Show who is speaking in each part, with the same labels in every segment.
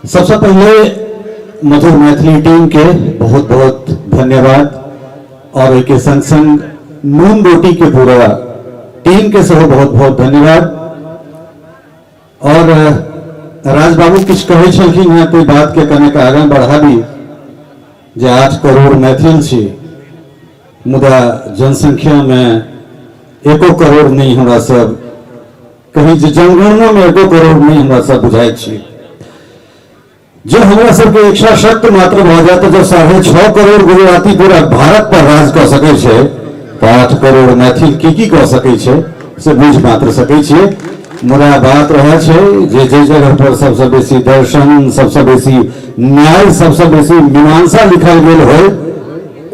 Speaker 1: सबसे पहले मधुर मैथिली टीम के बहुत बहुत धन्यवाद और ओहिके संग संग नून रोटी के पूरा टीम के सेहो बहुत बहुत धन्यवाद। और राज बाबू किछु कहै छलखिन हेँ ताहि बात के कनेक आगाँ बढ़ाबी जे 8 करोड़ मैथिल छी मुदा जनसंख्या में 1 करोड़ नहीं हमरा सब कहीं जे जनगणना में 1 करोड़ नहीं हमरा सब बुझाइ छी। जो हमरा सबके इच्छा शक्ति मात्र भऽ जाए तो जब 6.5 करोड़ गुजराती पूरा भारत पर राज कऽ सकै छै तऽ 8 करोड़ मैथिल की की कऽ सकै छै से बुझि मात्र सकै छियै। मुदा बात रहे छै जे जे जगह पर सबसँ बेसी दर्शन, सबसँ बेसी न्याय, सबसँ बेसी मीमांसा लिखल गेल होय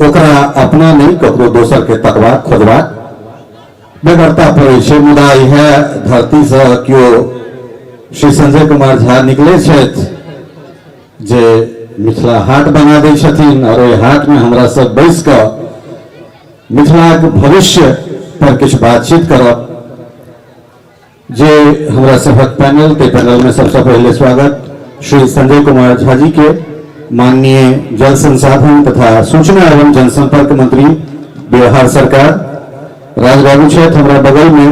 Speaker 1: ओकरा अपना नहि ककरो दोसर के तकबाक खोजबाक बेगरता पड़ै छै। मुदा इएह धरतीसँ केओ श्री संजय कुमार झा निकले छथि जे मिथिला हाट बना दै छथिन और ओहि हाटमे हमरा सब बैस कऽ मिथिलाक भविष्य पर किछु बातचीत करब। जे हमरा सभक पैनल, ते पैनल में सबसे पहले स्वागत श्री संजय कुमार झा जी के, माननीय जल संसाधन तथा सूचना एवं जनसंपर्क मंत्री बिहार सरकार। राजबाबू छथि हमरा बगल में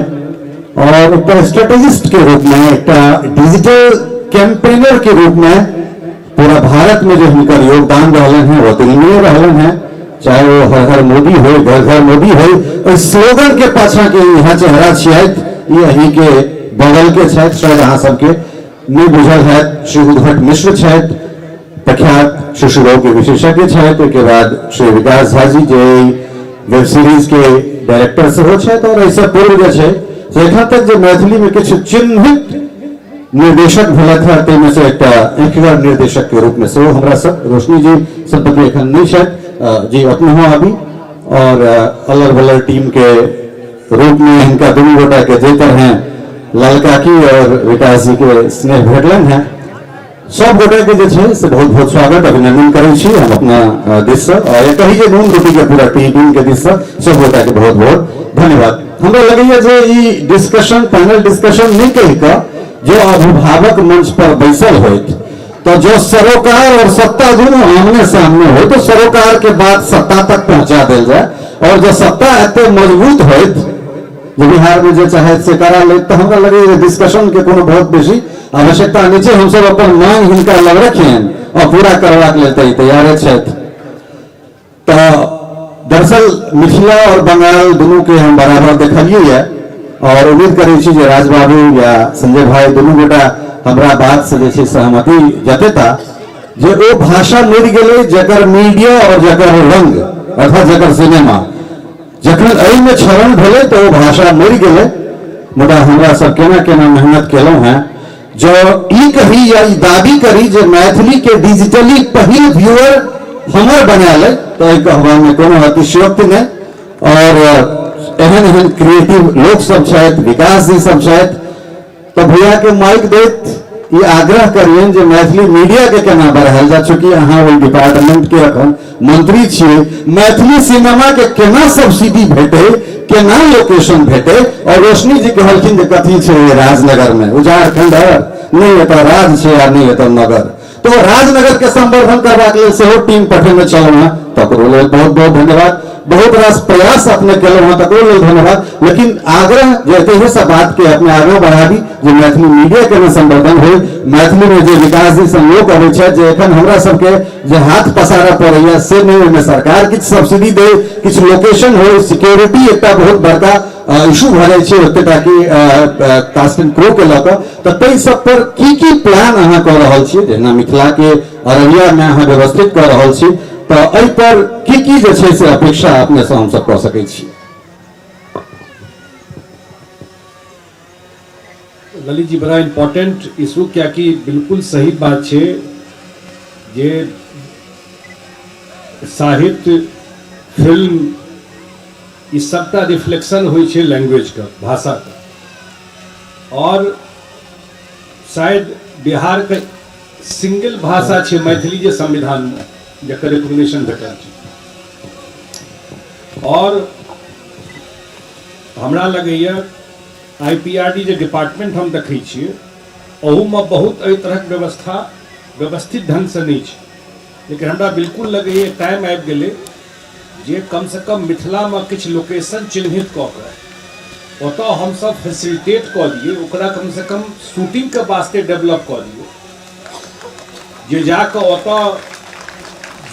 Speaker 1: और एकटा स्ट्रेटेजिस्ट के रूप में, एकटा डिजिटल कैंपेनर के रूप में पूरा भारत में जो हिनकर योगदान रहलन है वो अतुलनीय रहलन है। चाहे वो हर हर मोदी हो, घर घर मोदी हो, ओहि स्लोगन के पाछा के यहाँ चेहरा छियथि, ये अहीं के बगल के छथि, शायद अहाँ सबके नहीं बुझल है। श्री उद्भट मिश्र छथि, प्रख्यात शिशु रोग के विशेषज्ञ छथि। ओहिके बाद श्री विकास झा जी जे वेब सीरीज के डायरेक्टर सेहो छथि और एहिसँ पूर्व जे छै से एखन तक जे मैथिली में किछु चिन्हित निर्देशक भेलथि हँ ताहिमे से एकटा एखगर निर्देशक के रूप में सेहो हमरा सब रोशनी जी सम्पत्ति एखन नहीं छथि जी अपनहो आबी और अलर बलर टीम के रूप में हिनका दुनू गोटा के जे तरह लाल काकी और विकास जी के स्नेह भेटलनि हैं सब गोटे के जे छै से बहुत बहुत स्वागत अभिनंदन करै छी हम अपना दिस से और कही जे नून रोटी के पूरा टीम के दिस से सब गोटा के बहुत बहुत धन्यवाद। हमरा लगैया जे ई डिस्कशन पैनल डिस्कशन नहीं कहि कऽ जो अभिभावक मंच पर बैसल होइत तो जो सरोकार और सत्ता दोनों आमने सामने हो तो सरोकार के बात सत्ता तक पहुंचा दिल जाए और जो सत्ता एते मजबूत होइत जे बिहार में जे चाहे से करा ले तो हमरा लगे जे डिस्कशन के कोनो बहुत बेसी आवश्यकता नहीं छै। हमसब अपन मांग हिनका लग रखियन और पूरा करबाक लेल तऽ तैयारे छथि। तो दरअसल मिथिला और बंगाल दोनों के हम बराबर देखलिए है और उम्मीद करै छी जे राजबाबू या संजय भाई दोनों गोटा हमरा बात से जे छै सहमति जतेता जे ओ भाषा मरि गेलै जकर मीडिया और जकर रंग अर्थात जकर सिनेमा जखन एहिमे क्षरण भेलै तऽ ओ भाषा मरि गेलै। मुदा हमरा सब केना केना मेहनत केलहुँ हेँ जो ई कही या ई दाबी करी जे मैथिली के डिजिटली पहिल व्यूअर हमर बनायल अइ तऽ एहि कहबामे कोनो अतिशयोक्ति नहि। और एहन एहन क्रिएटिव लोक सब छथि, विकास जी सब छथि, तऽ भैया के माइक दैत ई आग्रह करियनि जे मैथिली मीडिया के केना बढ़ायल जाय, चूँकि अहाँ ओहि डिपार्टमेंट के अखन मंत्री छियै, मैथिली सिनेमा के केना सब्सिडी भेटै, केना लोकेशन भेटै। और रोशनी जी कहलखिन जे कथी छै राजनगर में, उजाड़ खंडहर नहीं एतऽ राज छै आ नहीं एतऽ नगर, तो राजनगर के संवर्धन करबाक लेल सेहो टीम पठेने छलहुँ हेँ, तकरो लेल बहुत बहुत धन्यवाद। बहुत रास प्रयास अपने केलहुँ हेँ तकरो लेल धन्यवाद। लेकिन आग्रह जे एतहि सब बात के अपने आगाँ बढ़ाबी जे मैथिली मीडिया के ने संवर्धन हो, मैथिली में जे विकास जी सन लोक अबै छथि जे एखन हमरा सबके जे हाथ पसारऽ पड़ैया से नहि, ओहिमे सरकार किछु सब्सिडी दे, किछु लोकेशन हो, सिक्योरिटी एकटा बहुत बड़का इशू भऽ जाइ छै ओतेटा कि कास्ट एंड क्रू के लऽ कऽ, तऽ ताहि सब पर की की प्लान अहाँ कऽ रहल छी? जेना मिथिला के अररिया में अहाँ व्यवस्थित कऽ रहल छी तऽ एहि पर की की जे छै से अपेक्षा अपने से हमसब कऽ सकै छी?
Speaker 2: ललित जी बड़ा इम्पोर्टेंट इशू, क्या कि बिल्कुल सही बात छै जे साहित्य फिल्म ई सबटा रिफ्लेक्शन होइ छै लैंग्वेज के, भाषा के। और शायद बिहार के सिंगल भाषा छै मैथिली जे संविधान में जकर रिकॉग्निशन भेटल छै। और हमरा लगैया आईपीआरडी जे डिपार्टमेंट हम देखै छियै ओहूमे बहुत एहि तरहक व्यवस्था व्यवस्थित ढङ्गसँ नहि छै। लेकिन हमरा बिल्कुल लगैए टाइम आबि गेलै जे कमसँ कम मिथिलामे किछु लोकेशन चिन्हित कऽ कऽ ओतऽ हमसब फैसिलिटेट कऽ दियै, ओकरा कमसँ कम शूटिंगके वास्ते डेवलप कऽ दियै, जे जाकऽ ओतऽ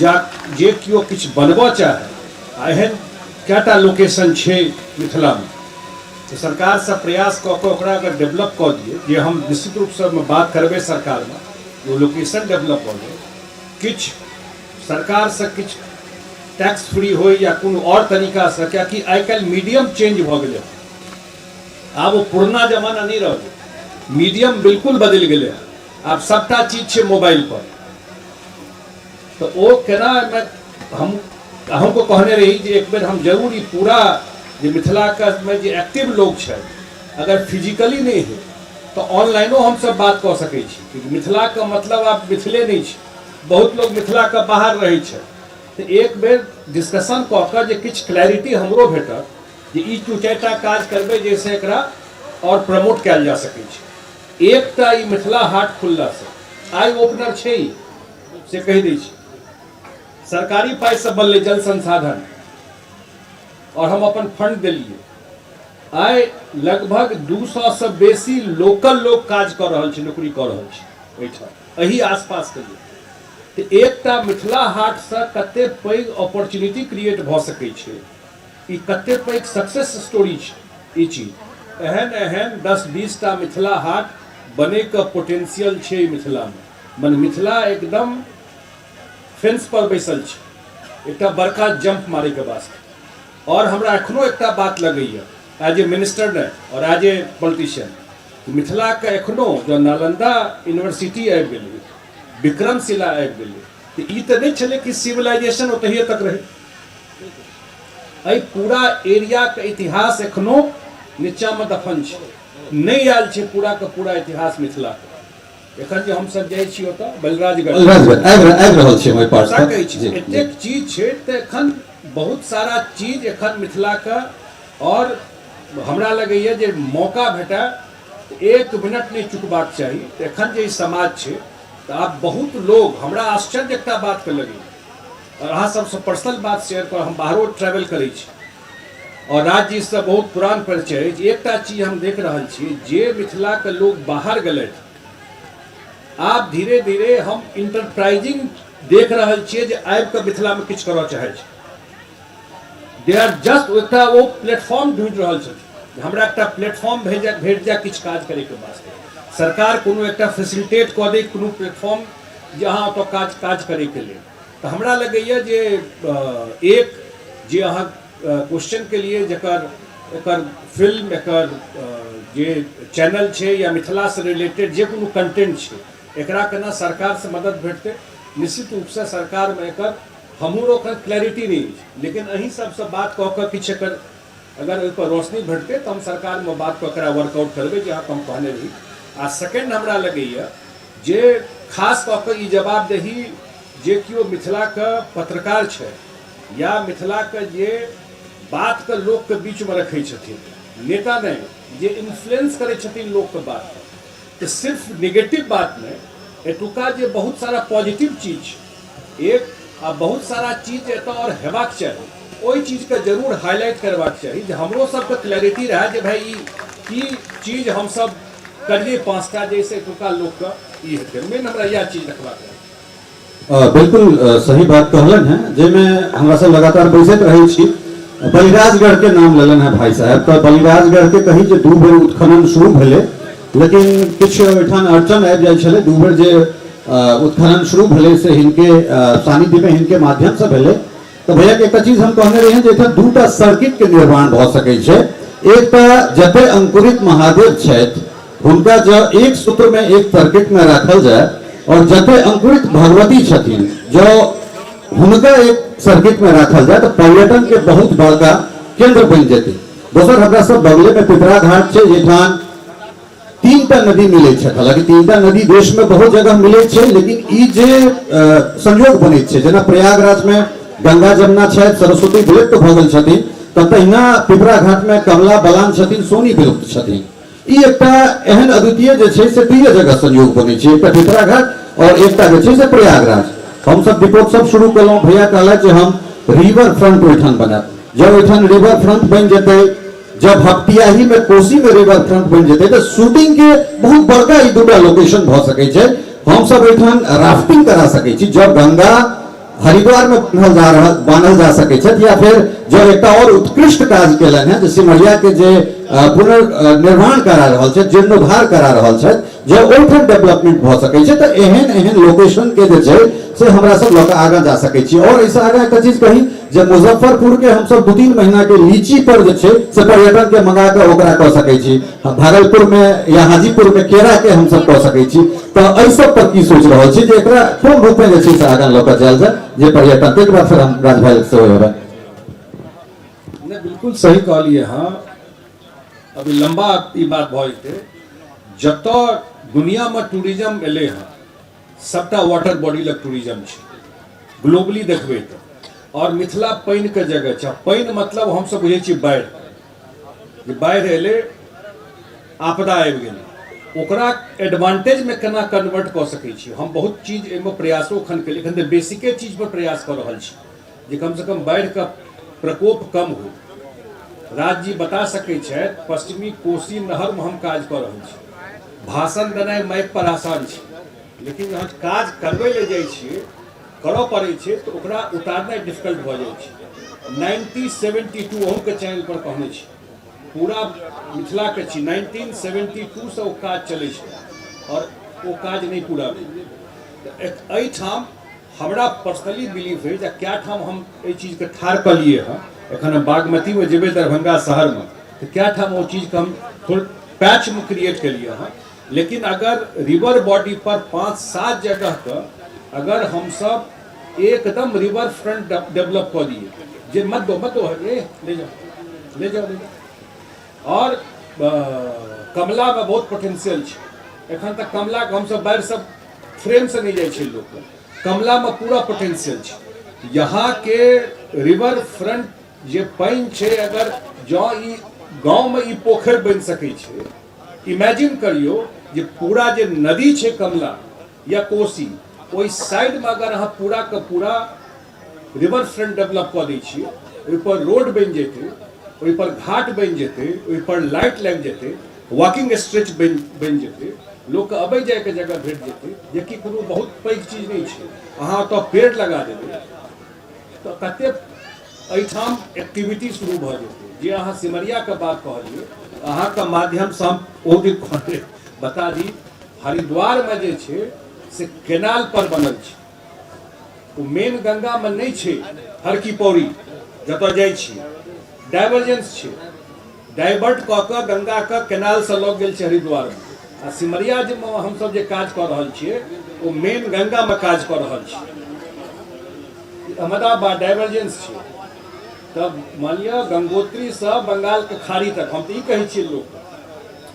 Speaker 2: जा जे केओ किछु बनबऽ चाहै। आ एहन कएटा लोकेशन छै मिथिलामे, तऽ सरकारसँ प्रयास कऽ कऽ ओकरा अगर डेवलप कऽ दियै, जे हम निश्चित रूपसँ ओहिमे बात करबै सरकारमे जे ओ लोकेशन डेवलप भऽ जाय, किछु सरकारसँ किछु टैक्स फ्री होइ या कोनो आओर तरीकासँ, कियाकि आइ काल्हि मीडियम चेंज भऽ गेलै हँ, आब ओ पुरना जमाना नहि रहलै, मीडियम बिल्कुल बदलि गेलै हँ, आब सभटा चीज छै मोबाइल पर। तऽ ओ केना एहिमे हम अहूँके कहने रही जे एक बेर हम जरूर ई पूरा जे मिथिलाके मे जे एक्टिव लोक छथि, अगर फिजिकली नहि होइ तऽ ऑनलाइनो हमसभ बात कऽ सकै छी, क्योंकि मिथिलाके मतलब आब मिथिले नहि छै, बहुत लोक मिथिलाके बाहर रहै छथि। तऽ एक बेर डिस्कशन कऽ कऽ जे किछु क्लैरिटी हमरो भेटत जे ई दू चारिटा काज करबै जाहिसँ एकरा आओर प्रमोट कयल जा सकै छै। एकटा ई मिथिला हाट खुललासँ आइ ओपनर छै ई, से कहि दै छी, सरकारी पाइसँ बनलै जल संसाधन आओर हम अपन फंड देलियै। आइ लगभग 200 बेसी लोकल लोक काज कऽ रहल छै, नौकरी कऽ रहल छै ओहिठाम एहि आसपासके लोक। तऽ एकटा मिथिला हाटसँ कते पैघ अपॉर्चुनिटी क्रिएट भऽ सकै छै, ई कते पैघ सक्सेस स्टोरी छै ई चीज। एहन एहन 10-20 टा मिथिला हाट बनैके पोटेंशियल छै मिथिलामे। मने मिथिला एकदम फेंस पर बैसल छै एकटा बड़का जंप मारैके वास्ते। और हमरा एखनो एकटा बात लगैए एज ए मिनिस्टर नहि और एज ए पॉलिटिशियन, मिथिलाके एखनो जँ नालंदा यूनिवर्सिटी आबि गेलै, विक्रमशिला आबि गेलै, तऽ ई तऽ नहि छलै कि सिविलाइजेशन ओतहिए तक रहै। एहि पूरा एरियाके इतिहास एखनो नीचाँमे दफन छै, नहि आयल छै पूराके पूरा इतिहास मिथिलाके। एखन जे हमसब जाइ छी ओतऽ बलिराजगढ़,
Speaker 1: बलिराजगढ़ आबि रहल छी हम ओहि पार्ट पर।
Speaker 2: कहै छी एतेक चीज छै तऽ एखन बहुत सारा चीज एखन मिथिलाके, और हमरा लगैए जे मौका भेटय एक मिनट नहि चुकबाक चाही। तऽ एखन जे ई समाज छै तऽ आब बहुत लोग, हमरा आश्चर्य एकटा बातके लगैए, और अहाँ सबसँ पर्सनल बात शेयर कर, हम बाहरो ट्रेवल करै छी और राज्यसँ बहुत पुरान परिचय अछि, एकटा चीज हम देख रहल छी जे मिथिलाके लोग बाहर गेलथि, आब धीरे धीरे हम इंटरप्राइजिंग देख रहल छियै जे आबि कऽ मिथिलामे किछु करऽ चाहै छै। They are just एकटा ओ प्लेटफॉर्म ढूँढि रहल छथिन, हमरा एकटा प्लेटफॉर्म भेट जाय किछु काज करैके वास्ते, सरकार कोनो एकटा फैसिलिटेट कऽ दै कोनो प्लेटफॉर्म जे अहाँ ओतऽ काज करैके लेल। तऽ हमरा लगैए जे एक जे अहाँ क्वेश्चन के लिए जकर एकर फिल्म एकर जे चैनल छै या मिथिलासँ रिलेटेड जे कोनो कंटेंट छै, एकरा केना सरकारसँ मदद भेटतै, निश्चित रूपसँ सरकारमे एकर हमरो एखन क्लैरिटी नहि अछि, लेकिन अहीं सबसँ बात कऽ कऽ किछु एकर अगर ओहिपर रोशनी भेटतै तऽ हम सरकारमे बात कऽ एकरा वर्कआउट करबै जे अहाँके हम कहने रही। आ सेकेंड हमरा लगैए जे खास कऽ कऽ ई जवाबदेही जे केओ मिथिलाके पत्रकार छै या मिथिलाके जे बातके लोकके बीचमे रखै छथिन, नेता नहि, जे इन्फ्लुएंस करै छथिन लोकके बातके, तऽ सिर्फ नेगेटिव बात नहि, एतुका जे बहुत सारा पॉजिटिव चीज छै एक आ बहुत सारा चीज एतऽ आओर हेबाक चाही, ओहि चीजके जरूर हाईलाइट करबाक चाही जे हमरो सबके क्लैरिटी रहए जे भाइ ई की चीज हमसब करियै 5टा जाहिसँ एतुका लोकके ई हेतै। मेन हमरा इएह चीज रखबाक रहए।
Speaker 1: बिल्कुल सही बात कहलन है, जाहिमे हमरा सब लगातार बैसैत रहै छी। बलिराजगढ़ के नाम लेलन है भाई साहब, तऽ बलिराजगढ़ के कही जे 2 बेर उत्खनन शुरू भेलै, लेकिन किछु ओहिठाम अड़चन आबि जाइ छलै। 2 बेर जे उत्खनन शुरू भेलै से हिनके सानिध्यमे हिनके माध्यमसँ भेलै। तऽ भैया के एकटा चीज हम कहने रहियै जे एहिठाम 2टा सर्किट के निर्माण भऽ सकै छै। एकटा जते अंकुरित महादेव छथि हुनका जँ एक सूत्र में एक सर्किट में राखल जाय, और जते अंकुरित भगवती छथिन जँ हुनका एक सर्किट में राखल जाय तऽ पर्यटन के बहुत बड़का केंद्र बनि जेतै। दोसर हमरा सब बगले में पिपरा घाट छै जाहिठाम 3टा नदी मिलै छै। हालांकि 3टा नदी देश में बहुत जगह मिलै छै, लेकिन ई जे संयोग बनै छै, जेना प्रयागराज में गंगा जमुना छथि, सरस्वती विलुप्त भऽ गेल छथिन, तऽ तहिना पिपरा घाट में कमला बलान छथिन, सोनी विलुप्त छथिन। ई एकटा एहन अद्वितीय जे छै से दुइये जगह संयोग बनै छै, एकटा पिपरा घाट आओर एकटा जे छै से प्रयागराज। हमसब दीपोत्सव शुरू केलहुँ, भैया कहलथि जे हम रिवर फ्रंट ओहिठाम बनायब। जब ओहिठाम रिवर फ्रंट बनि जेतै, जब भपटियाही में कोसी में रिवर फ्रंट बनि जेतै, तऽ शूटिंग के बहुत बड़का ई दूटा लोकेशन भऽ सकै छै। हमसब ओहिठाम राफ्टिंग करा सकै छी। जब गंगा हरिद्वार में बान्हल जा रहल बान्हल जा सकै छथि, या फेर जब एकटा और उत्कृष्ट काज केलनि हेँ जे सिमरिया के जे पुनर्निर्माण करा रहल छथि, जीर्णोद्धार करा रहल छथि, जब ओहिठाम डेवलपमेंट भऽ सकै छै, तऽ एहन एहन लोकेशन के जे छै से हमरा सब लऽ कऽ आगाँ जा सकै छी। और एहिसँ आगाँ एकटा चीज कही जे मुजफ्फरपुर के हमसब 2-3 महीना के लीची पर जे छै से पर्यटन के मंगा कऽ ओकरा कऽ सकै छी। भागलपुर में या हाजीपुर में केरा के हमसब कऽ सकै छी। तऽ एहि सब पर की सोचि रहल छी जे एकरा कोन रूप में जे छै से आगाँ लऽ कऽ जायल जाय जे पर्यटन? ताहिके बाद फेर हम राज भाई सेहो हेबै।
Speaker 2: नहि, बिल्कुल सही कहलियै। हँ, अभी लम्बा ई बात भऽ जेतै। जतऽ दुनियामे टूरिज्म एलै हँ, सबटा वाटर बॉडी लग टूरिज्म छै, ग्लोबली देखबै तऽ। आओर मिथिला पानिके जगह छै। पानि मतलब हमसब बुझै छियै बाढ़ि, जे बाढ़ि एलै, आपदा आबि गेलै, ओकरा एडवांटेजमे केना कन्वर्ट कऽ सकै छी। हम बहुत चीज एहिमे प्रयासो एखन केलियै। एखन तऽ बेसिके चीज पर प्रयास कऽ रहल छी जे कमसँ कम बाढ़िके प्रकोप कम हो। राज जी बता सकै छथि, पश्चिमी कोसी नहरमे हम काज कऽ रहल छी। भाषण देनाइ माइक पर आसान छै, लेकिन जहन काज करबै लए जाइ छियै, करऽ पड़ै छै, तऽ ओकरा उतारनाइ डिफिकल्ट भऽ जाइ छै। 1972, अहूँके चैनल पर कहने छी, पूरा मिथिलाके छी, 1972सँ ओ काज चलै छै आओर ओ काज नहि पूरा भेल। तऽ एहिठाम हमरा पर्सनली बिलीफ अछि, आ कए ठाम हम एहि चीजके ठाढ़ कऽ लिए हँ। एखन हम बागमतीमे जेबै दरभंगा शहरमे, तऽ कए ठाम ओ चीजके हम थोड़ पैचमे क्रिएट केलियै हँ। लेकिन अगर रिवर बॉडी पर 5-7 जगहके अगर हमसब एकदम रिवर फ्रंट डेवलप कऽ दिए जे मत दो, मत दो, ए ले जाओ, ले जाओ, ले जाओ। आओर कमलामे बहुत पोटेंशियल छै। एखन तक कमलाके हमसब बाढ़ि सब फ्रेमसँ नहि जाइ छै लोकके। कमलामे पूरा पोटेंशियल छै। यहाँके रिवर फ्रंट जे पानि छै, अगर जँ ई गाँवमे ई पोखरि बनि सकै छै, इमेजिन करियौ जे पूरा जे नदी छै कमला या कोसी, ओहि साइडमे अगर अहाँ पूरा के पूरा रिवर फ्रंट डेवलप कऽ दै छियै, ओहिपर रोड बनि जेतै, ओहिपर घाट बनि जेतै, ओहिपर लाइट लागि जेतै, वॉकिंग स्ट्रेच बनि बनि जेतै, लोकके अबै जाइके जगह भेट जेतै, जेकि कोनो बहुत पैघ चीज नहि छै। अहाँ ओतऽ पेड़ लगा देबै तऽ कते एहिठाम एक्टिविटी शुरू भऽ जेतै। जे अहाँ सिमरियाके बात कहलियै, अहाँके माध्यमसँ हम ओ भी बता दी, हरिद्वारमे जे छै से केनाल पर बनल छै, ओ मेन गंगामे नहि छै। हरकी पौड़ी जतऽ जाइ छी, डाइवर्जेंस छै, डाइवर्ट कऽ कऽ गंगाके केनालसँ लऽ गेल छै हरिद्वारमे। आ सिमरिया जे हमसब जे काज कऽ रहल छियै, ओ मेन गंगामे काज कऽ रहल छियै। अहमदाबाद डाइवर्जेंस छै, तब मान लिअ गंगोत्रीसँ बंगालके खाड़ी तक। हम तऽ ई कहै छियै लोकके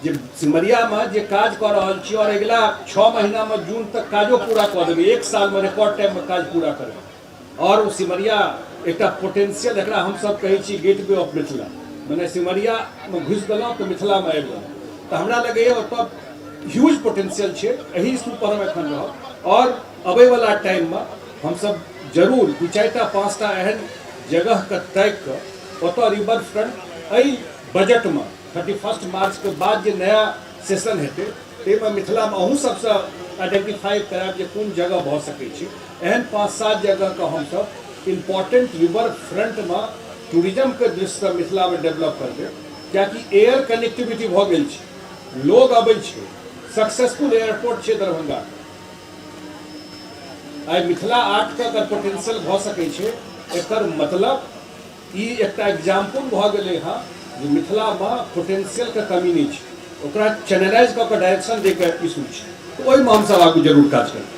Speaker 2: जे सिमरियामे जे काज कऽ रहल छी, आओर अगिला 6 महीनामे जून तक काजो पूरा कऽ देबै, एक सालमे रिकॉर्ड टाइममे काज पूरा करबै। आओर ओ सिमरिया एकटा पोटेंशियल, एकरा हमसब कहै छी गेटवे ऑफ मिथिला, मने सिमरियामे घुसि गेलहुँ तऽ मिथिलामे आबि गेलहुँ। तऽ हमरा लगैए ओतऽ ह्यूज पोटेंशियल छै। एहि इशू पर हम एखन रहब, आओर अबैवला टाइममे हमसब जरूर 2-4 टा 5 टा एहन जगहके ताकि कऽ ओतऽ रिवर फ्रंट एहि बजटमे 31 मार्चके बाद जे नया सेशन हेतै, ताहिमे मिथिलामे अहूँ सबसँ आइडेंटिफाई करायब जे कोन जगह भऽ सकै छै। एहन 5-7 जगहके हमसब इम्पोर्टेंट रिवर फ्रंटमे टूरिज्मके दृष्टिसँ मिथिलामे डेवलप करबै, कियाकि एयर कनेक्टिविटी भऽ गेल छै, लोग अबै छै, सक्सेसफुल एयरपोर्ट छै दरभंगा। आइ मिथिला आर्टके अगर पोटेंशियल भऽ सकै छै, एकर मतलब ई एकटा एग्जाम्पल भऽ गेलै हँ जे मिथिलामे पोटेंशियलके कमी नहि छै, ओकरा चैनलाइज कऽ कऽ डायरेक्शन दैके इशू छै। तऽ ओहिमे हमसब आगू जरूर काज करबै।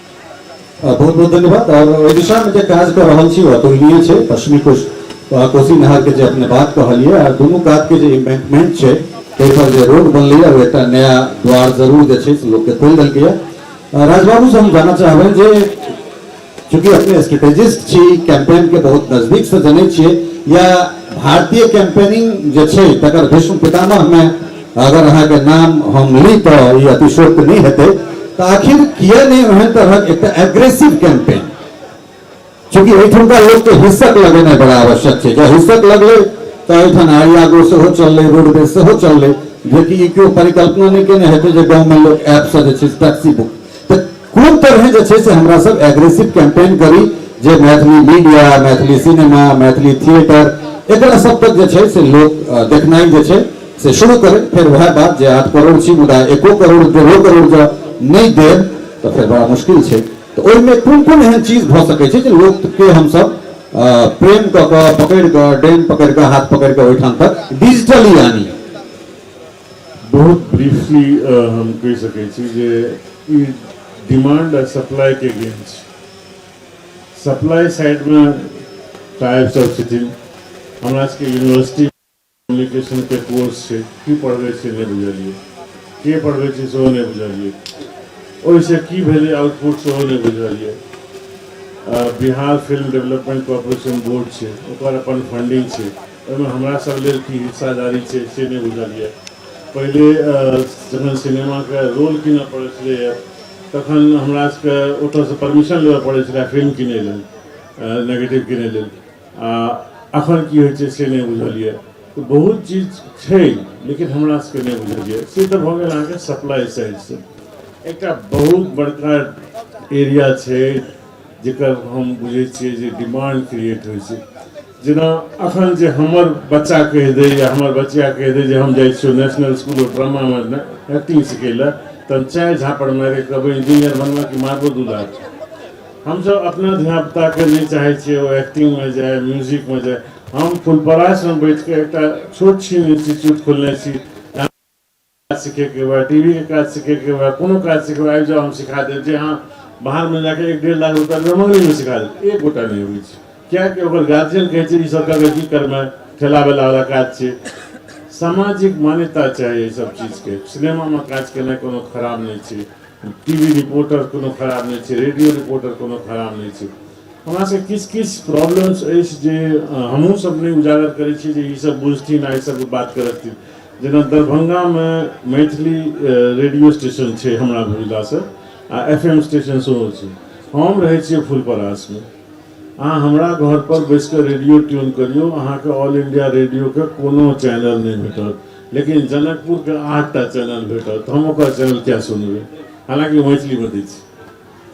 Speaker 1: बहुत बहुत धन्यवाद। और ओहि दिशामे जे काज कऽ रहल छी ओ अतुलनीय छै। पश्चिमी कोसी नहरके जे अपने बात कहलियै आ दुनू कातके जे इम्बैंकमेंट छै, ताहिपर जे रोड बनलैए, ओ एकटा नया द्वार जरूर जे छै से लोकके खोलि देलकैए। राजबाबूसँ हम जानऽ चाहबै जे चूँकि अपने स्ट्रेटेजिस्ट छी, कैंपेन के बहुत नजदीक से जनै छियै, या भारतीय कैंपेनिंग जे छै तकर भीष्म पितामह में अगर अहाँके नाम हम ली तऽ ई अतिशयोक्ति नहि हेतै, तऽ आखिर किया नहि ओहन तरहक एकटा एग्रेसिव कैंपेन, चूँकि एहिठुनका लोकके हिस्सक लगेनाइ बड़ा आवश्यक छै। जँ हिस्सक लगलै तऽ एहिठाम आरियागो सेहो चललै, रोडवेज सेहो चललै, जेकि ई केओ परिकल्पना नहि केने हेतै जे गाँवमे लोक ऐपसँ जे छै टैक्सी बुक। तऽ कोन तरहे जे छै से हमरा सब एग्रेसिव कैंपेन करी जे Maithili media, Maithili cinema, Maithili theatre, एकरा सब तक जे छै से लोक देखनाइ जे छै से शुरू करे। फेर वएह बात जे 8 करोड़ छी मुदा 1 करोड़ 1.5 करोड़ जँ नहि देब तऽ फेर बड़ा मुश्किल छै। तऽ ओहिमे कोन कोन एहन चीज भऽ सकै छै जे लोकके हमसब प्रेम कऽ कऽ पकड़ि कऽ, डेन पकड़ि कऽ, हाथ पकड़ि कऽ ओहिठाम तक डिजिटली आनी?
Speaker 3: बहुत ब्रीफली हम कहि सकै छी जे ई डिमांड आ सप्लाई के गेम छै। सप्लाई साइडमे साहेब सब छथिन, हमरा सबके यूनिवर्सिटी कम्युनिकेशनके कोर्स छै, की पढ़बै छै नहि बुझलियै, के पढ़बै छै सेहो नहि बुझलियै, ओहिसँ की भेलै आउटपुट सेहो नहि बुझलियै। Bihar film development corporation board छै, ओकर अपन फंडिंग छै, ओहिमे हमरा सब लेल की हिस्सादारी छै से नहि बुझलियै। पहिले जखन सिनेमाके रोल कीनऽ पड़ै छलैए तखन हमरा सबके ओतऽसँ परमिशन लेबऽ पड़ै छलै फिल्म कीनै लेल, नेगेटिव कीनै लेल। आ अखन की होइ छै से नहि बुझल यऽ। तऽ बहुत चीज छै लेकिन हमरा सबके नहि बुझल यऽ। से तऽ भऽ गेल अहाँके सप्लाई साइडसँ। एकटा बहुत बड़का एरिया छै जकर हम बुझै छियै जे डिमांड क्रिएट होइ छै। जेना अखन जे हमर बच्चा कहि दै या हमर बचिया कहि दै जे हम जाइ छियौ नेशनल स्कूल ऑफ ड्रामामे एक्टिंग सिखै लए, तऽ हम चारि झापड़ मारि कऽ कहबै इंजीनियर बनबऽ कि मारबो 2 लाख। हमसब अपना धियापुताके नहि चाहै छियै ओ एक्टिंगमे जाय, म्यूजिकमे जाय। हम फुलपरासमे बैठिके एकटा छोट छिन इंस्टीट्यूट खोलने छी, काज सीखैके हुए, टी वी के काज सीखैके हुए, कोनो काज सीखबै आबि जाउ हम सिखा देब। जे अहाँ बाहरमे जाके 1-1.5 लाख रुपैआ देबै मंगनीमे सिखा देब, एक गोटा नहि अबै छै, किएकि ओकर गार्जियन कहै छै ई सब कऽ की करबै, ठेला वेला वाला काज छै। सामाजिक मान्यता चाही एहि सब चीजके। सिनेमामे काज केनाइ कोनो खराब नहि छै, टी वी रिपोर्टर कोनो खराब नहि छै, रेडियो रिपोर्टर कोनो खराब नहि छै। हमरा सबके किछु किछु प्रॉब्लम्स अछि जे हमहूँ सब नहि उजागर करै छी जे ईसब बुझथिन आ ईसब बात करथिन। जेना दरभंगामे मैथिली रेडियो स्टेशन छै हमरा बुझलासँ, आ एफ एम स्टेशन सेहो छै। हम रहै छियै फुलपरासमे, अहाँ हमरा घरपर बैसिकऽ रेडियो ट्यून करियौ, अहाँके ऑल इंडिया रेडियोके कोनो चैनल नहि भेटत, लेकिन जनकपुरके 8टा चैनल भेटत। तऽ हम ओकर चैनल किया सुनबै? हालाँकि मैथिलीमे दै छै,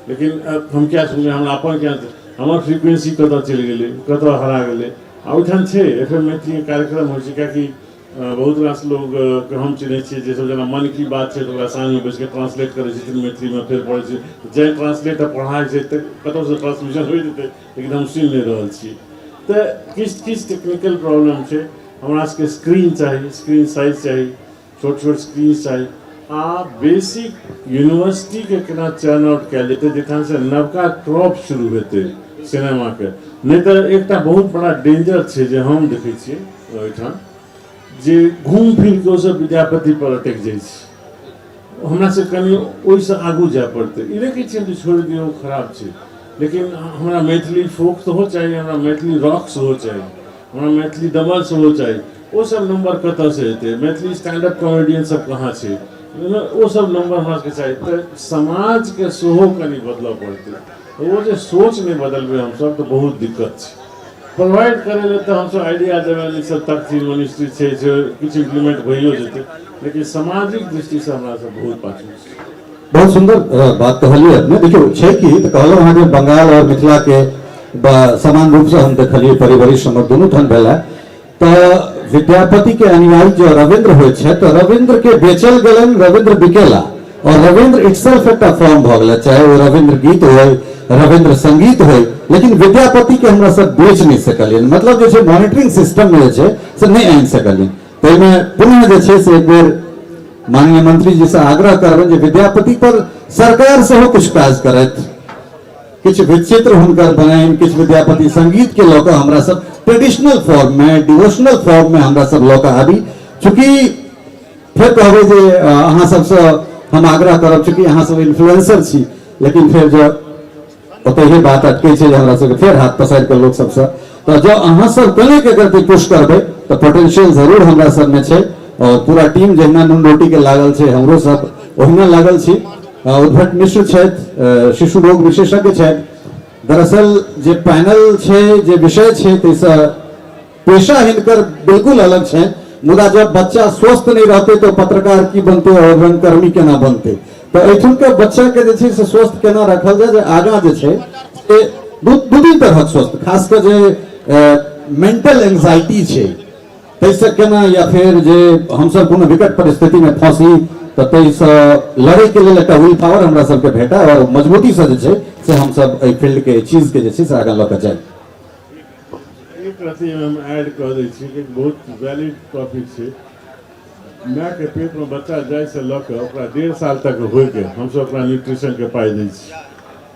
Speaker 3: लेकिन हम किया सुनबै? हमरा अपन किया, हमर फ्रिक्वेंसी कतऽ चलि गेलै, कतऽ हरा गेलै? आ ओहिठाम छै एफ एम मैथिलीके कार्यक्रम होइ छै, कियाकि बहुत रास लोकके हम चिन्है छियै जे सब जेना मन की बात छै तऽ ओकरा साँझमे बैसिके ट्रांसलेट करै छथिन मैथिलीमे, फेर पढ़ै छै। जै ट्रांसलेट पढ़ाइ छै तऽ कतहुसँ ट्रांसमिशन होइत हेतै, लेकिन हम सुनि नहि रहल छी। तऽ किछु किछु टेक्निकल प्रॉब्लम छै। हमरा सबके स्क्रीन चाही, स्क्रीन साइज चाही, छोट छोट स्क्रीन चाही, आ बेसिक यूनिवर्सिटीके केना चर्न आउट कयल जेतै जाहिठामसँ नवका क्रॉप शुरू हेतै सिनेमाके। नहि तऽ एकटा बहुत बड़ा डेंजर छै जे हम देखै छियै ओहिठाम जे घूमि फिर कऽ ओसभ विद्यापति पर अटकि जाइ छै। हमरा से कनि ओहिसँ आगू जाय पड़तै। ई नहि कहै छियै जे छोड़ि दियौ, खराब छै, लेकिन हमरा मैथिली फोक सेहो चाही, हमरा मैथिली रॉक सेहो चाही, हमरा मैथिली डबल सेहो चाही। ओसभ नम्बर कतऽसँ एतै? मैथिली स्टैंड अप कॉमेडियन सब कहाँ छै? ओसभ नम्बर हमरा सबके चाही। तऽ समाजके सेहो कनि बदलऽ पड़तै। ओ जे सोच नहि बदलबै हमसभ तऽ बहुत दिक्कत छै। प्रोवाइड करै लए तऽ हमसभ आइडिया देबै, ई सब तकथिन, मिनिस्ट्री छै से किछु इम्प्लीमेंट भइयो जेतै, लेकिन सामाजिक दृष्टिसँ हमरा सब बहुत पाछू छी।
Speaker 1: बहुत सुंदर बात कहलियै अपने। देखियौ छै कि तऽ कहलहुँ अहाँ जे बंगाल और मिथिला के समान रूप से हम देखलियै परिवरिश हमर दुनू ठाम भेल है। तऽ विद्यापति के अनुयायी जो रविन्द्र होइ छै तऽ रविन्द्र के बेचल गेलनि, रविन्द्र बिकेला और रविन्द्र इटसेल्फ एकटा फॉर्म भऽ गेलै, चाहे ओ रविन्द्र गीत होय, रविन्द्र संगीत होय, लेकिन विद्यापति के हमरा सब बेच नहि सकलियै। मतलब जे छै मॉनिटरिंग सिस्टम में जे छै से नहि आनि सकलियै। ताहिमे पुनः जे छै से एक बेर माननीय मंत्री जी से आग्रह करबनि जे विद्यापति पर सरकार सेहो किछु काज करथि, किछु विचित्र हुनकर बनाइन, किछु विद्यापति संगीत के लऽ कऽ हमरा सब ट्रेडिशनल फॉर्म में, डिवोशनल फॉर्म में हमरा सब लऽ कऽ आबी। चूँकि फेर कहबै जे अहाँ सबसँ हम आग्रह करब, चूँकि अहाँ सब इन्फ्लुएंसर छी, लेकिन फेर जँ ओतहिए बात अटकै छै जे हमरा सबके फेर हाथ पसारि कऽ लोक सबसँ, तऽ जँ अहाँ सब कनेक एकर पुश करबै तऽ पोटेंशियल जरूर हमरा सबमे छै। और पूरा टीम जहिना नून रोटी के लागल छै, हमरो सब ओहिना लागल छी। उद्भट मिश्र छथि, शिशु रोग विशेषज्ञ छथि। दरअसल जे पैनल छै, जे विषय छै, ताहिसँ पेशा हिनकर बिल्कुल अलग छै, मुदा जब बच्चा स्वस्थ नहीं रहते तो पत्रकार की बनते और रंगकर्मी केना बनते? तऽ एहिठुनका बच्चा के जे छै से स्वस्थ केना रखल जाय जे आगाँ जे छै से दू दू तीन तरहक स्वस्थ, खास कऽ जे मेंटल एंजाइटी छै ताहिसँ केना, या फेर जे हमसब कोनो विकट परिस्थितिमे फँसी तऽ ताहिसँ लड़ैके लेल एकटा will power हमरा सबके भेटय और मजबूतीसँ जे छै से हमसब एहि फील्डके, एहि चीजके जे छै से आगाँ लऽ कऽ जाइ।
Speaker 3: एक अथी हम ऐड कऽ दै छी कि बहुत वैलिड टॉपिक छै। मायके पेटमे बच्चा जाइसँ लऽ कऽ ओकरा 1.5 साल तक होइके हमसब ओकरा न्यूट्रिशनके पाइ दै छी।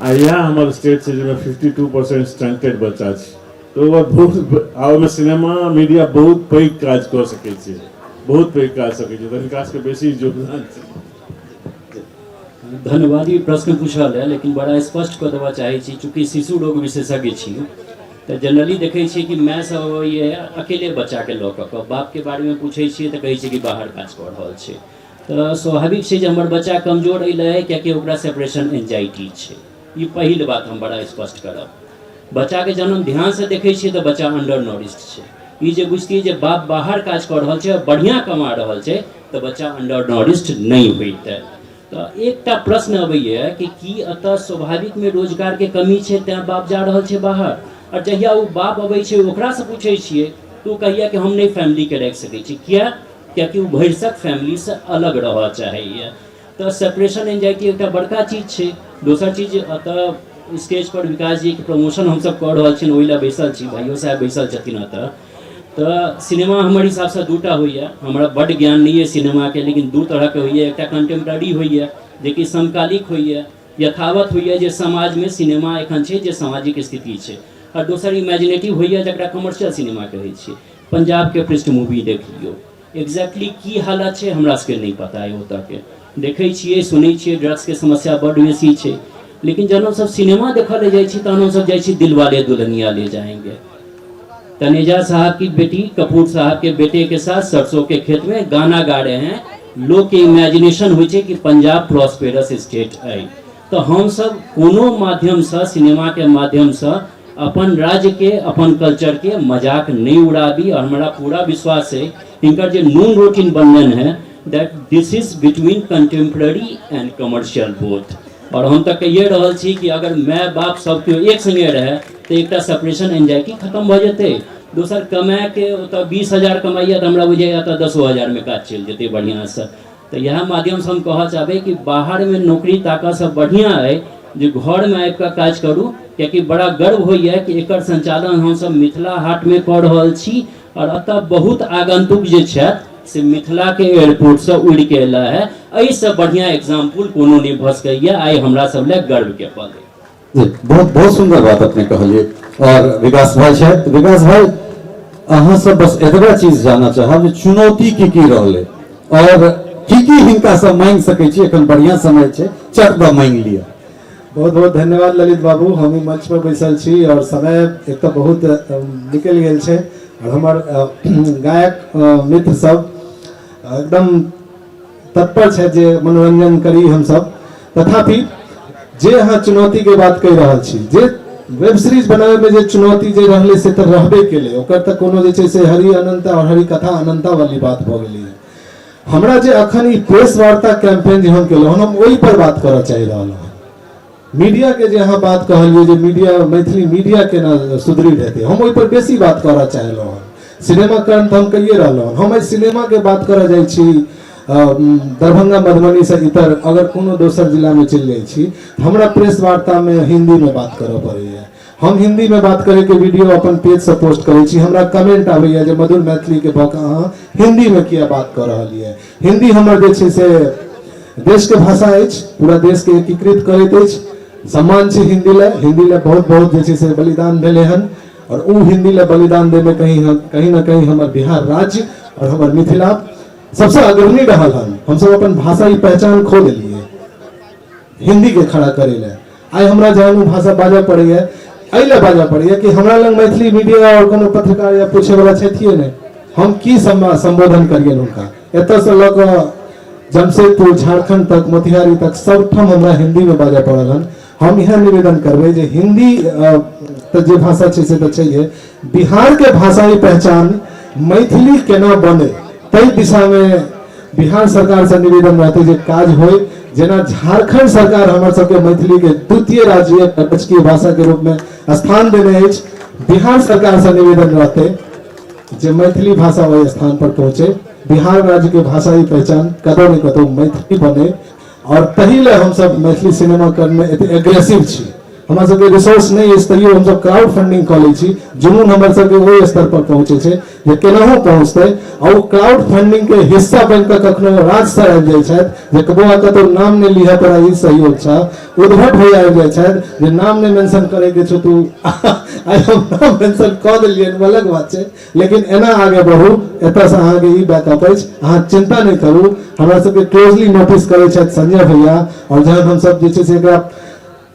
Speaker 3: आ इएह हमर स्टेट छै जाहिमे 52% स्टंटेड बच्चा छै। तऽ ओकर बहुत आ ओहिमे सिनेमा मीडिया बहुत पैघ काज कऽ सकै छै, बहुत पैघ काज सकै छै। तऽ हिनका सबके बेसी योगदान छै।
Speaker 4: धन्यवाद। ई प्रश्न पूछल है, लेकिन बड़ा स्पष्ट कऽ देबऽ चाहै छी। चूँकि शिशु रोग विशेषज्ञ छी तऽ जनरली देखै छियै कि माय सब अबैए अकेले बच्चाके लऽ कऽ, बापके बारेमे पूछै छियै तऽ कहै छै कि बाहर काज कऽ रहल छै। तऽ स्वाभाविक छै जे हमर बच्चा कमजोर एहि लए कियाकि ओकरा सेपरेशन एंजाइटी छै। ई पहिल बात हम बड़ा स्पष्ट करब। बच्चाके जहन हम ध्यानसँ देखै छियै तऽ बच्चा अंडर नरिश्ड छै। ई जे बुझतियै जे बाप बाहर काज कऽ रहल छै, बढ़िआँ कमा रहल छै, तऽ बच्चा अंडर नरिश्ड नहि होइतै। तऽ एकटा प्रश्न अबैए कि की एतऽ स्वाभाविकमे रोजगारके कमी छै तैँ बाप जा रहल छै बाहर? आओर जहिया ओ बाप अबै छै, ओकरासँ पूछै छियै तऽ ओ कहैए कि हम नहि फैमिलीके राखि सकै छी। किया? कियाकि ओ भरिसक फैमिलीसँ अलग रहऽ चाहैए। तऽ सेपरेशन एंजाइटी एकटा बड़का चीज छै। दोसर चीज, एतऽ स्टेज पर विकास जीके प्रमोशन हमसब कऽ रहल छियनि, ओहि लए बैसल छी, भाइयो साहेब बैसल छथिन एतऽ। तऽ सिनेमा हमर हिसाबसँ दूटा होइए। हमरा बड्ड ज्ञान नहि अइ सिनेमाके, लेकिन दू तरहके होइए। एकटा कंटेम्प्रेरी होइए, जेकि समकालिक होइए, यथावत होइए, जे समाजमे सिनेमा एखन छै, जे सामाजिक स्थिति छै, आओर दोसर इमेजिनेटिव होइए, जकरा कमर्शियल सिनेमा कहै छियै। पंजाबके पृष्ठभूमि देख लियौ, एग्जैक्टली की हालत छै हमरा सबके नहि पता अइ। ओतऽके देखै छियै, सुनै छियै, ड्रग्सके समस्या बड्ड बेसी छै। लेकिन जहन हमसब सिनेमा देखऽ लए जाइ छी, तहन हमसब जाइ छी दिलवाले दुल्हनिया ले जाएंगे। तनेजा साहब की बेटी कपूर साहब के बेटे के साथ सरसों के खेत में गाना गा रहे हैं। लोग के इमेजिनेशन होइ छै कि पंजाब प्रॉस्पेरस स्टेट अइ। तऽ हमसब कोनो माध्यमसँ, सिनेमाके माध्यमसँ अपन राज्यके, अपन कल्चरके मजाक नहि उड़ाबी। और हमरा पूरा विश्वास है, हिनकर जे नून रोटी बनलनि है, that this is between contemporary and commercial both. और हम तऽ कहिए रहल छी कि अगर माय बाप सब केओ एक संगे रहै तऽ एकटा सेपरेशन एंजाइटी खतम भऽ जेतै। दोसर, कमाएके ओतऽ 20,000 कमाइए तऽ हमरा बुझाइए एतऽ 10,000मे काज चलि जेतै बढ़िआँसँ। तऽ इएह माध्यमसँ हम कहऽ चाहबै कि बाहरमे नौकरी ताकऽसँ बढ़िआँ अइ जे घरमे आबि कऽ काज करू, कियाकि बड़ा गर्व होइए कि एकर संचालन हमसब मिथिला हाटमे कऽ रहल छी और एतऽ बहुत आगंतुक जे छथि से मिथिलाके एयरपोर्टसँ उड़िके अयला है। एहिसँ बढ़िआँ एग्जाम्पल कोनो नहि भऽ सकैए। आइ हमरा सब लए गर्वके पल अइ।
Speaker 1: जी, बहुत बहुत सुंदर बात अपने कहलिए। और विकास भाई छथि। विकास भाई, अहाँ सब बस एतबा चीज जानना चाहब जे चुनौती की की रहलै और की की हिनका सब मांगि सकै छी। एखन बढ़िया समय छै, चट दऽ मांगि लिअ।
Speaker 5: बहुत बहुत धन्यवाद ललित बाबू। हम ई मंच पर बैसल छी और समय एक तऽ बहुत निकलि गेल छै और हमर गायक मित्र सब एकदम तत्पर छथि जे मनोरंजन करी हमसब। तथापि जे अहाँ चुनौतीके बात कहि रहल छी, जे वेब सीरीज बनाबैमे जे चुनौती जे रहलै से तऽ रहबे केलै। ओकर तऽ कोनो जे छै से हरि अनंत और हरि कथा अनंता वाली बात भऽ गेलै। हमरा जे अखन ई प्रेस वार्ता कैंपेन जे हम केलहुँ हन, हम ओहि पर बात करऽ चाहि रहलहुँ हन। मीडिया के जे अहाँ बात कहलियै जे मीडिया, मैथिली मीडिया केना सुदृढ़ हेतै, हम ओहि पर बेसी बात करऽ चाहलहुँ हन। सिनेमा करण तऽ हम कहिए रहलहुँ हन। हम एहि सिनेमाके बात करऽ जाइ छी, दरभंगा मधुबनीसँ इतर अगर कोनो दोसर जिलामे चलि जाइ छी तऽ हमरा प्रेस वार्तामे हिन्दीमे बात करऽ पड़ैए। हम हिन्दीमे बात करैके वीडियो अपन पेजसँ पोस्ट करै छी, हमरा कमेंट आबैए जे मधुर मैथिलीके भऽ कऽ अहाँ हिन्दीमे किया बात कऽ रहलियै? हिन्दी हमर जे छै से देशके भाषा अछि, पूरा देशके एकीकृत करैत अछि। सम्मान छै हिन्दी लए। हिन्दी लए बहुत बहुत जे छै से बलिदान भेलै हन और ओ हिन्दी लए बलिदान दैमे कहीं कहीं ना कहीं हमर बिहार राज्य और हमर मिथिला सबसँ अग्रणी रहल हन। हमसब अपन भाषाई पहचान खो देलियै हिन्दीके खड़ा करै लए। आइ हमरा जहन ओ भाषा बाजऽ पड़ैए, एहि लए बाजऽ पड़ैए कि हमरा लग मैथिली मीडिया आओर कोनो पत्रकार या पूछैवला छथिए नहि। हम की सम्बोधन करियनि हुनका? एतऽसँ लऽ कऽ जमशेदपुर झारखंड तक, मोतिहारी तक, सबठाम हमरा हिंदीमे बाजऽ पड़ल हन। हम इएह निवेदन करबै जे हिंदी तऽ जे भाषा छै से तऽ छैहे, बिहारके भाषाई पहचान मैथिली केना बने ताहि दिशामे बिहार सरकारसँ निवेदन रहतै जे काज होइ। जेना झारखंड सरकार हमर सबके मैथिलीके द्वितीय राज्य राजकीय भाषाके रूपमे स्थान देने अछि, बिहार सरकारसँ निवेदन रहतै जे मैथिली भाषा ओहि स्थान पर पहुँचे, बिहार राज्य के भाषाई पहचान कतौ ने कतौ मैथिली बने। और तही ले हमसब मैथिली सिनेमा करने एते एग्रेसिव छी। हमरा सबके रिसोर्स नहि अछि तैयो हमसब क्राउड फंडिंग कऽ लै छी। जुनून हमर सबके ओहि स्तर पर पहुँचे छै जे केनाहु पहुँचतै। आ ओ क्राउड फंडिंग के हिस्सा बनि कऽ कखनो राज सर आबि जाइ छथि जे बौआ कतौ नाम नहि लिहऽ, तोरा ई सहयोग छह। उद्भट भैया आबि जाइ छथि जे नाम नहि मेंशन करैके छौ तू, आइ हम नाम मेंशन कऽ देलियनि, ओ अलग बात छै, लेकिन एना आगे बढ़ू, एतऽसँ अहाँके ई बैकअप अछि, अहाँ चिन्ता नहि करू। हमरा सबके क्लोजली नोटिस करै छथि संजय भैया। आओर जहन हमसब जे छै से एकरा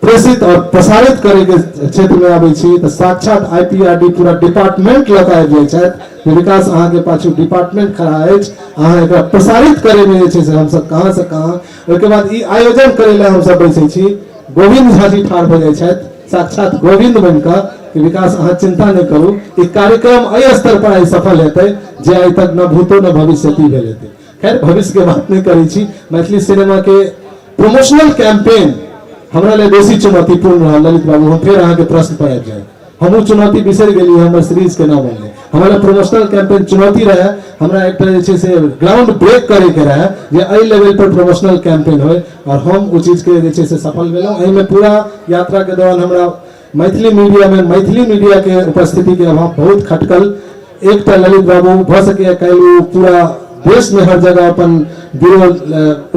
Speaker 5: प्रेषित और प्रसारित करैके क्षेत्रमे आबै छी तऽ साक्षात IPRD पूरा डिपार्टमेंट लऽ कऽ आबि जाइ छथि जे विकास अहाँके पाछू डिपार्टमेंट खड़ा अछि, अहाँ एकरा प्रसारित करैमे जे छै से हमसब कहाँ से कहाँ। ओहिके बाद ई आयोजन करै लए हमसब बैसै छी, गोविंद झा जी ठाढ़ भऽ जाइ छथि साक्षात गोविंद बनि कऽ कि विकास अहाँ चिन्ता नहि करू, ई कार्यक्रम एहि स्तर पर आइ सफल हेतै जे आइ तक न भूतो न भविष्यति भेल हेतै। खैर भविष्यके बात नहि करै छी। मैथिली सिनेमाके प्रमोशनल कैंपेन हमरा लिए बेसी चुनौतीपूर्ण रहल। ललित बाबू, हम फेर अहाँके प्रश्न पर आबि जाए। हमहूँ चुनौती बिसरि गेलियै, हमर सीरीज केना बनलै। हमरा प्रमोशनल कैंपेन चुनौती रहै। हमरा एकटा जे छै से ग्राउंड ब्रेक करैके रहै जे एहि लेवल पर प्रमोशनल कैंपेन होइ, आओर हम ओ चीजके जे छै से सफल भेलहुँ। एहिमे पूरा यात्राके दौरान हमरा मैथिली मीडियामे मैथिली मीडियाके उपस्थितिके अभाव बहुत खटकल। एकटा ललित बाबू भऽ सकैए काल्हि ओ पूरा देशमे हर जगह अपन ब्यूरो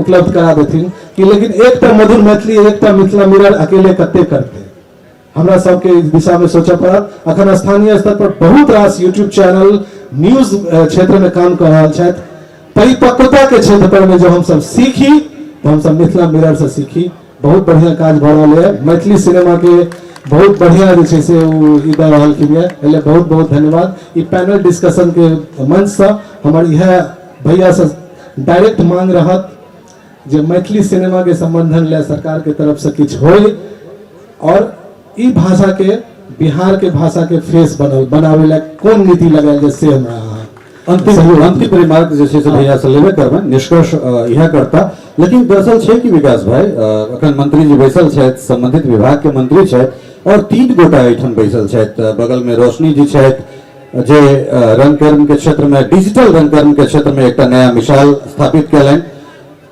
Speaker 5: उपलब्ध करा देथिन कि, लेकिन एकटा मधुर मैथिली, एकटा मिथिला मिरर अकेले कते करतै? हमरा सबके इस दिशामे सोचऽ पड़त। अखन स्थानीय स्तर पर बहुत रास यूट्यूब चैनल न्यूज क्षेत्रमे काम कऽ रहल छथि। परिपक्वता के क्षेत्र पर में जो हमसब सीखी तो हमसब मिथिला मिरर से सीखी। बहुत बढ़िया काज भऽ रहल है, मैथिली सिनेमा के बहुत बढ़िया जे छै से ओ ई दऽ रहलखिन ये, एहि बहुत बहुत धन्यवाद। ई पैनल डिस्कशन के मंच से हमर इएह भैया से डायरेक्ट मांग रहत जे मैथिली सिनेमा के संबंधन ले सरकार के तरफ से किछु होय और ई भाषा के बिहार के भाषा के फेस बनल बनावे ला कोन नीति लगायल जाय से हमरा अहाँ
Speaker 1: अंतिम अंतिम रिमार्क जे छै से भैया से लेबे करबै, निष्कर्ष इएह करता। लेकिन दरअसल छै कि विकास भाई, अखन मंत्री जी बैसल छथि, संबंधित विभाग के मंत्री छथि और 3 गोटा एहिठाम बैसल छथि। बगल में रोशनी जी छथि जे रंगकर्म के क्षेत्र में, डिजिटल रंगकर्म के क्षेत्र में एकटा नया मिसाल स्थापित कयलनि।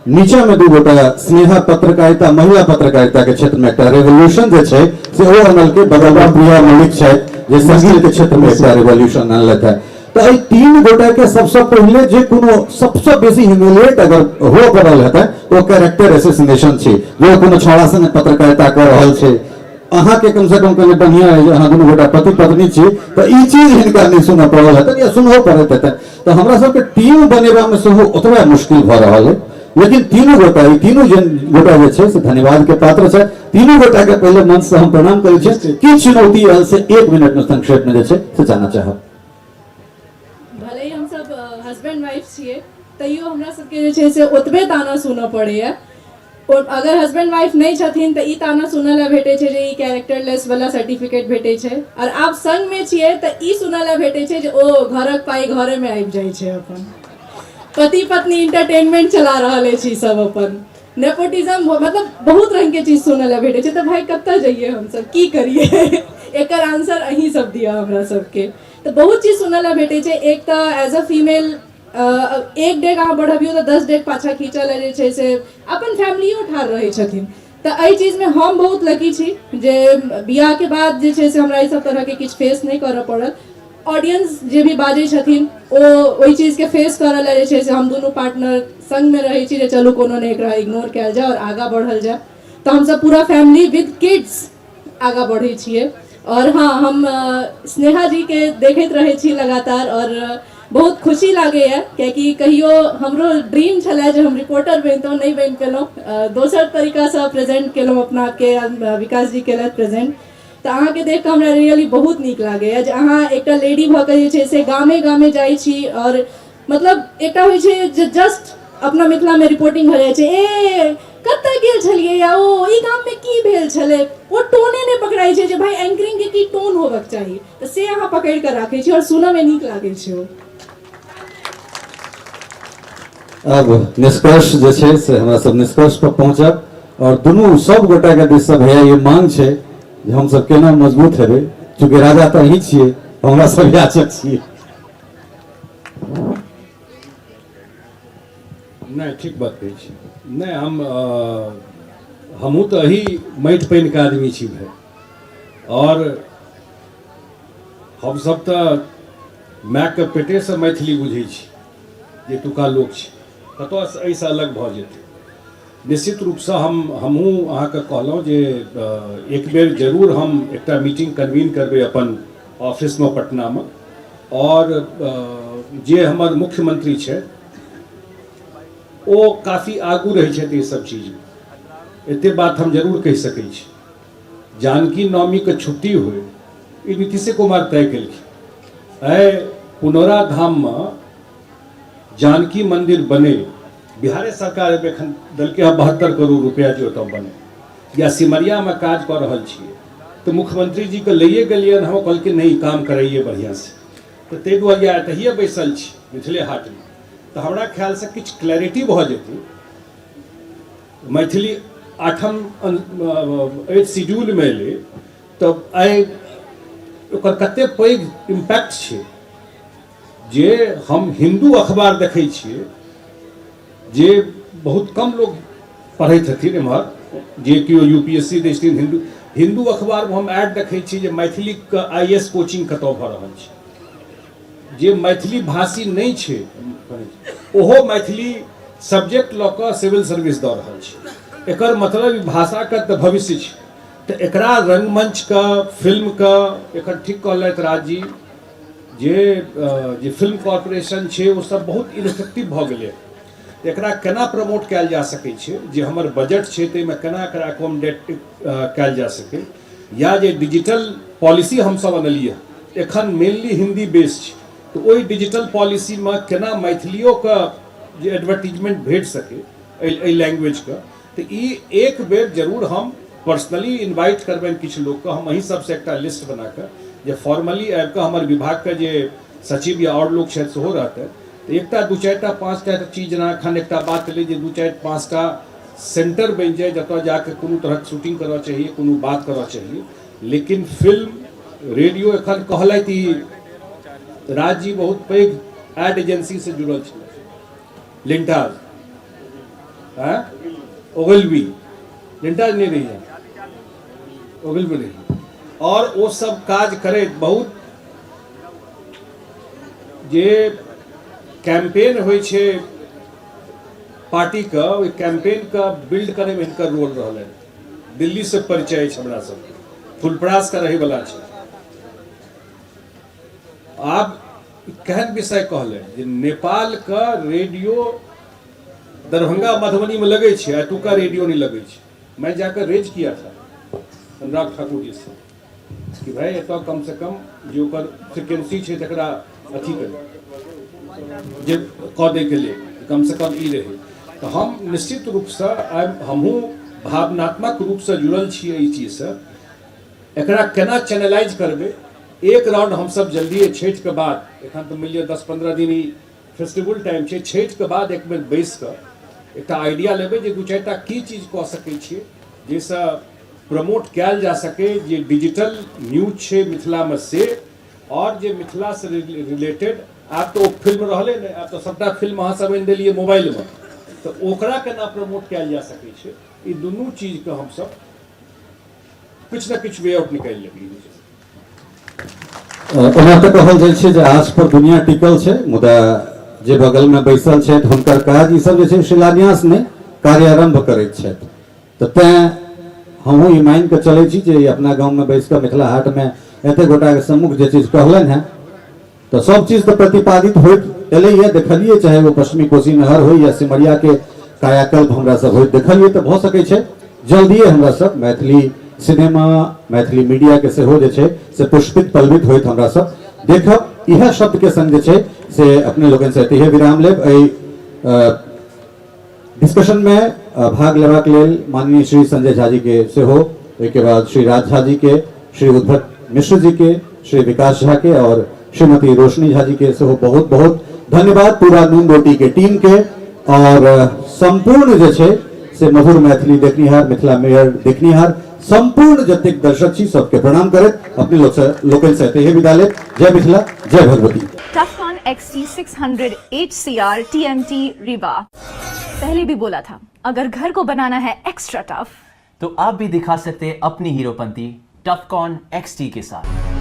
Speaker 1: नीचा में 2 गोटा स्नेहा पत्रकारिता, महिला पत्रकारिता के क्षेत्र में एकटा रेवोल्यूशन जे छै से ओ अनलकै। बगल में प्रिया मलिक छथि जे संगीत के क्षेत्र में एकटा रेवोल्यूशन अनलथि है। तऽ एहि 3 गोटा के सबसे पहिले जे कोनो सबसे बेसी ह्यूमिलिएट अगर हो पड़ल हेतै ओ कैरेक्टर एसेसिनेशन छै, जे कोनो छौड़ा संगे पत्रकारिता कऽ रहल छै। अहाँके कम से कम कनि बढ़िया है जे अहाँ दुनू गोटा पति पत्नी छी, तऽ ई चीज हिनका नहि सुनऽ पड़ल हेतनि या सुनहो पड़ैत हेतनि। तऽ हमरा सबके टीम बनेबामे सेहो ओतबे मुश्किल भऽ रहल है। लेकिन तीनू गोटा, ई तीनू जे गोटा जे छै से धन्यवाद के पात्र छथि। तीनू गोटा के पहिले मंच से हम प्रणाम करै छी। की चुनौती आयल से 1 मिनट में संक्षेप में जे छै से जानऽ चाहब।
Speaker 6: भले ही हम सब हस्बैंड वाइफ छियै तैयो हमरा सबके जे छै से ओतबे ताना सुनऽ पड़ैया। और अगर हस्बैंड वाइफ नहि छथिन तऽ ई ताना सुनऽ लए भेटै छै जे ई कैरेक्टरलेस वाला सर्टिफिकेट भेटै छै, और आब संगमे छियै तऽ ई सुनऽ लए भेटै छै जे ओ घरक पाइ घरेमे आबि जाइ छै। अपन पति पत्नी इंटरटेनमेंट चला रहल अछि ई सब, अपन नेपोटिज्म, मतलब बहुत रंगके चीज सुनऽ लए भेटै छै। तऽ भाय कतऽ जइयै हमसब, की करियै? एकर आंसर अहीं सब दिअ हमरा सबके। तऽ बहुत चीज सुनऽ लए भेटै छै। एक तऽ एज अ फीमेल एक डेग अहाँ बढ़बियौ तऽ 10 डेग पाछाँ खींचऽ लए जे छै से अपन फैमिलियो ठाढ़ रहै छथिन। तऽ एहि चीजमे हम बहुत लकी छी जे बियाहके बाद जे छै से हमरा एहि सब तरहके किछु फेस नहि करऽ पड़ल। ऑडियंस जे भी बाजै छथिन ओ ओहि चीजके फेस करऽ लए जे छै से हम दुनू पार्टनर संगमे रहै छी जे चलू कोनो नहि, एकरा इग्नोर कयल जाय आओर आगाँ बढ़ल जाय। तऽ हमसब पूरा फैमिली विद किड्स आगाँ बढ़ै छियै। और हाँ, हम स्नेहा जी के देखैत रहै छी लगातार और बहुत खुशी लागैए, कियाकि कहियो हमरो ड्रीम छलै जे हम रिपोर्टर बनितहुँ, नहि बनि पेलहुँ, दोसर तरीकासँ प्रेजेंट केलहुँ अपना आपके, विकास जी केलथि प्रेजेंट। तऽ अहाँके देख कऽ हमरा रियली बहुत नीक लागैए जे अहाँ एकटा लेडी भऽ कऽ जे छै से गामे गामे जाइ छी और मतलब एकटा होइ छै जे जस्ट अपना मिथिलामे रिपोर्टिंग भऽ जाइ छै, ए कतऽ गेल छलियै या ओ ई गाममे की भेल छलै, ओ टोने नहि पकड़ाइ छै जे भाई एंकरिंगके की टोन होबक चाही, तऽ से अहाँ पकड़ि कऽ राखै छी आओर सुनऽमे नीक लागै छै ओ।
Speaker 1: अब निष्कर्ष जे छै से हमरा सब निष्कर्ष पर पहुँचब और दुनू सब गोटा के दिस से भैया ये मांग छै जे हम सब केना मजबूत हेबै, चूँकि राजा तऽ अहीं छियै, हमरा सब याचक छियै।
Speaker 2: नहि, ठीक बात कहै छी। नहि, हमहूँ तऽ एही माटि पानिके आदमी छी भाय, आओर हमसब तऽ मायके पेटेसँ मैथिली बुझै छी, जे एतुका लोक छै कतऽ एहिसँ अलग भऽ जेतै। निश्चित रूपसँ हमहूँ अहाँके कहलहुँ जे एक बेर जरूर हम एकटा मीटिंग कन्वीन करबै अपन ऑफिसमे पटनामे, आओर जे हमर मुख्यमंत्री छै ओ काफी आगू रहै छथि एहि सब चीजमे, एते बात हम जरूर कहि सकै छी। जानकी नवमीके छुट्टी होइ, ई नीतीशे कुमार तय केलखिन। एहि पुनौरा धाममे जानकी मंदिर बने, बिहारे सरकार एहिमे एखन देलकै हँ 72 करोड़ रुपया जे ओतऽ बने। या सिमरियामे काज कऽ रहल छियै तऽ मुख्यमंत्री जीके लैए गेलियनि हम, कहलखिन नहि काम करैए बढ़िआँसँ, तऽ ताहि दुआरे एतहिए बैसल छी मिथिले हाटमे। तऽ हमरा ख्यालसँ किछु क्लैरिटी भऽ जेतै। मैथिली आठम एट शेड्यूलमे एलै तऽ आइ ओकर कते पैघ इम्पैक्ट छै जे हम हिन्दू अखबार देखै छियै, जे बहुत कम लोग पढ़ैत हथिन एम्हर, जे केओ यू पी एस सी दै छथिन, हिन्दू अखबारमे हम एड देखै छी जे मैथिलीके I S coaching कतऽ भऽ रहल छै। जे मैथिली भाषी नहि छै ओहो मैथिली सब्जेक्ट लऽ कऽ सिविल सर्विस दऽ रहल छै। एकर मतलब ई भाषाके तऽ भविष्य छै। तऽ एकरा रंगमंचके, फिल्मके, एखन ठीक कहलथि राजजी जे जे फिल्म कॉर्पोरेशन छै ओ सब बहुत इनफेक्टिव भऽ गेलै। तऽ एकरा केना प्रमोट कयल जा सकै छै, जे हमर बजट छै ताहिमे केना एकरा एकोमोडेट कयल जा सकै, या जे डिजिटल पॉलिसी हमसब अनलियै एखन मेनली हिन्दी बेस छै, तऽ ओहि डिजिटल पॉलिसीमे केना मैथिलियोके जे एडवर्टीजमेंट भेट सकै एहि लैंग्वेजके, तऽ ई एक बेर जरूर हम पर्सनली इन्वाइट करबनि किछु लोकके, हम अहीं सबसँ एकटा लिस्ट बनाकऽ जे फॉर्मली आबिकऽ हमर विभागके जे सचिव या आओर लोक छथि सेहो रहतै, तऽ एकटा दू चारिटा पाँचटा चीज, जेना एखन एकटा बात एलै जे दू चारि पाँचटा सेंटर बनि जाय जतऽ जाकऽ कोनो तरहक शूटिंग करऽ चाहिए, कोनो बात करऽ चाहिए। लेकिन फिल्म रेडियो एखन कहलथि ई राजजी बहुत पैघ एड एजेंसीसँ जुड़ल छलै, लिंटाज ओगलवी, लिंटाज नहीं रही है, ओगलवी रही, और वो सब काज करैत बहुत जे कैंपेन होइ छै पार्टीके, ओहि कैंपेनके बिल्ड करैमे हिनकर रोल रहलनि। दिल्लीसँ परिचय अछि हमरा सबके, फुलपरासके रहैवला छै। आब केहन विषय कहलनि जे नेपालके रेडियो दरभंगा मधुबनी में लगे छै, एतुका रेडियो नहीं लगे छै। मैं जाकर रेज किया था अनुराग ठाकुर जी से कि भाई एतऽ कम से कम जे ओकर फ्रिक्वेंसी छै तकरा अथी करी जे कऽ दैके लेल कम से कम ई रहै। तऽ हम निश्चित रूपसँ हमहूँ भावनात्मक रूपसँ जुड़ल छी एहि चीजसँ। एकरा केना चैनलाइज करबै, एक राउंड हमसब जल्दिए छठिके बाद, एखन तऽ मानि लिअ 10-15 दिन ई फेस्टिवल टाइम छै, छठिके बाद एक बेर बैस कऽ एकटा आइडिया लेबै जे दू चारिटा की चीज कऽ सकै छियै जाहिसँ प्रमोट कयल जा सकै जे डिजिटल न्यूज छै मिथिलामे से, आओर जे मिथिलासँ रिलेटेड आब तऽ ओ फिल्म रहलै नहि, आब तऽ सबटा फिल्म अहाँ सब आनि देलियै मोबाइलमे, तऽ ओकरा केना प्रमोट कयल जा सकै छै, ई दुनू चीजके हमसब किछु ने किछु वे आउट निकालि लेबै।
Speaker 1: ओना तऽ कहल जाइ छै जे आस पर दुनिया टिकल छै, मुदा जे बगलमे बैसल छथि हुनकर काज ई सब जे छै शिलान्यास नहि कार्यारंभ करैत छथि, तऽ तैँ हमहूँ ई मानि कऽ चलै छी जे अपना गाममे बैस कऽ मिथिला हाटमे एते गोटाके सम्मुख जे चीज कहलनि हेँ तऽ सब चीज तऽ प्रतिपादित होइत एलैए, देखलियै, चाहे ओ पश्चिमी कोसी नहर होइ या सिमरियाके कायाकल्प हमरा सब होइत देखलियै, तऽ भऽ सकै छै जल्दिए हमरा सब मैथिली सिनेमा मैथिली मीडियाके सेहो जे छै से पुष्पित पल्लवित होइत हमरा सब देखब। इएह शब्दके संग जे छै से अपने लोकनि से एतहिए विराम लेब। एहि डिस्कशन में भाग लेबाक लेल माननीय श्री संजय झा जी के सेहो, ओहिके बाद श्री राज झा जी के, श्री उद्भट मिश्र जी के, श्री विकास झा के और श्रीमती रोशनी झा जी के सेहो बहुत बहुत धन्यवाद। पूरा नून रोटी के टीम के और संपूर्ण जे छै से मधुर मैथिली देखनिहार, मिथिला मिरर देखनिहार संपूर्ण जतेक दर्शक छी सबके प्रणाम करैत अपने लोक से लोकनि से एतहिए विदा लेत। जय मिथिला, जय Bhagwati.
Speaker 7: Tufcon XT600 HCR TMT Riva। पहले भी बोला था, अगर घर को बनाना है एक्स्ट्रा टफ
Speaker 8: तो आप भी दिखा सकते हैं अपनी हीरोपंती टफकॉन XT के साथ।